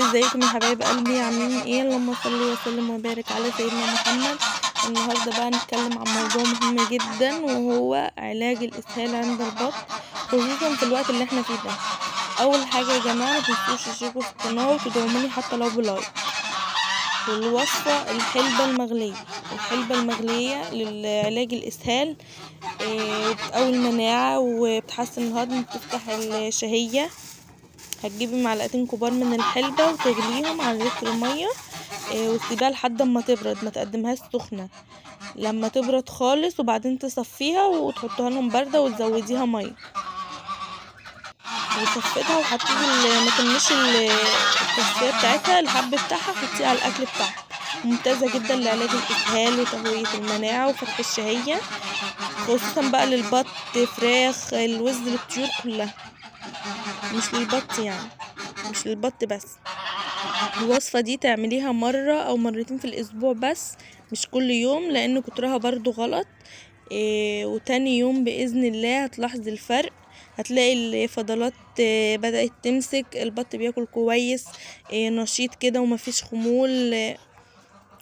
ازيكم يا حبايب قلبي، عاملين ايه؟ اللهم صل وسلم وبارك على سيدنا محمد. النهارده بقى نتكلم عن موضوع مهم جدا، وهو علاج الاسهال عند البط، خصوصا في الوقت اللي احنا فيه ده. اول حاجة يا جماعة، ما تنسوش تشتركوا في القناة وتدعموني حتى لو ب like. والوصفه الحلبة المغليه، الحلبة المغليه للعلاج الاسهال، بتقوي المناعة وبتحسن الهضم، بتفتح الشهية. هتجيبي معلقتين كبار من الحلبة وتغليهم على لتر مية، وتسيبيها لحد ما تبرد، ما تقدمهاش سخنة، لما تبرد خالص وبعدين تصفيها وتحطها لهم باردة وتزوديها مية. وصفيتها وحطيتي ما تمنيش التصفية بتاعتها، الحب بتاعها حطيه على الاكل بتاعها. ممتازة جدا لعلاج الاسهال وتهويه المناعة وفتح الشهية، خصوصا بقى للبط، فراخ، الوز، للطيور كلها، مش للبط يعني، مش للبط بس. الوصفة دي تعمليها مرة او مرتين في الاسبوع بس، مش كل يوم، لان كترها برضو غلط. وتاني يوم بإذن الله هتلاحظي الفرق، هتلاقي الفضلات بدأت تمسك، البط بياكل كويس، نشيط كده ومفيش خمول.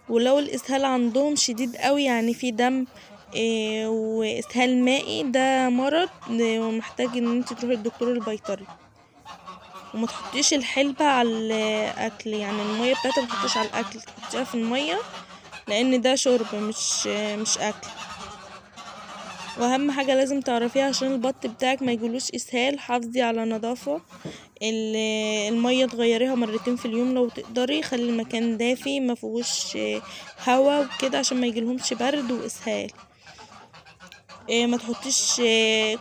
ولو الاسهال عندهم شديد قوي، يعني في دم واسهال مائي، ده مرض ومحتاج ان انت تروحي للدكتور البيطري. وما تحطيش الحلبة على الاكل، يعني المية بتاعتها ما تحطيش على الاكل، تحطيها في المية، لان ده شرب مش اكل. واهم حاجة لازم تعرفيها عشان البط بتاعك ما يجيلوش اسهال، حافظي على نظافة المية، تغيريها مرتين في اليوم لو تقدري، خلي المكان دافي ما فيهوش هوا وكده عشان ما يجيلهمش برد واسهال. ما تحطيش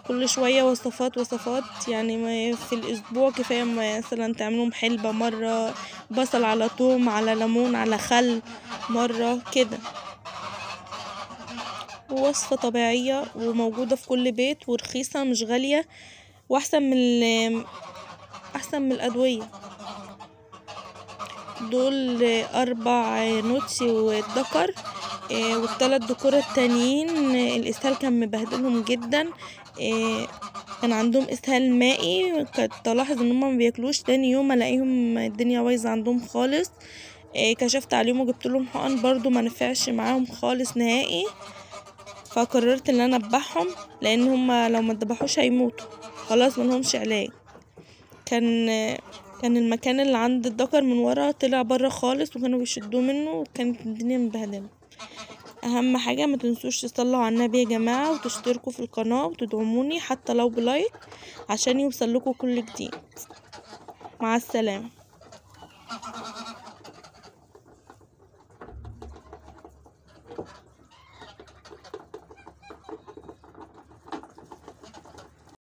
كل شوية وصفات وصفات، يعني في الاسبوع كفاية مثلا تعملهم حلبة مرة، بصل على توم على ليمون على خل مرة كده. وصفه طبيعية وموجودة في كل بيت، ورخيصه مش غالية، واحسن من احسن من الادوية. دول 4 نوتي والذكر، والثلاث ذكور التانيين الاسهال كان مبهدلهم جدا، كان عندهم اسهال مائي. كنت الاحظ ان هم ما بياكلوش، تاني يوم الاقيهم الدنيا بايظة عندهم خالص. كشفت عليهم وجبت لهم حقن برضو ما نفعش معاهم خالص نهائي، فقررت ان انا اذبحهم، لان هم لو ما اتذبحوش هيموتوا خلاص، ما لهمش علاج. كان المكان اللي عند الذكر من ورا طلع بره خالص، وكانوا بيشدوه منه، وكانت الدنيا مبهدله. اهم حاجة ما تنسوش تصلوا على النبي يا جماعة، وتشتركوا في القناة وتدعموني حتى لو بلايك عشان يوصل لكم كل جديد. مع السلامة.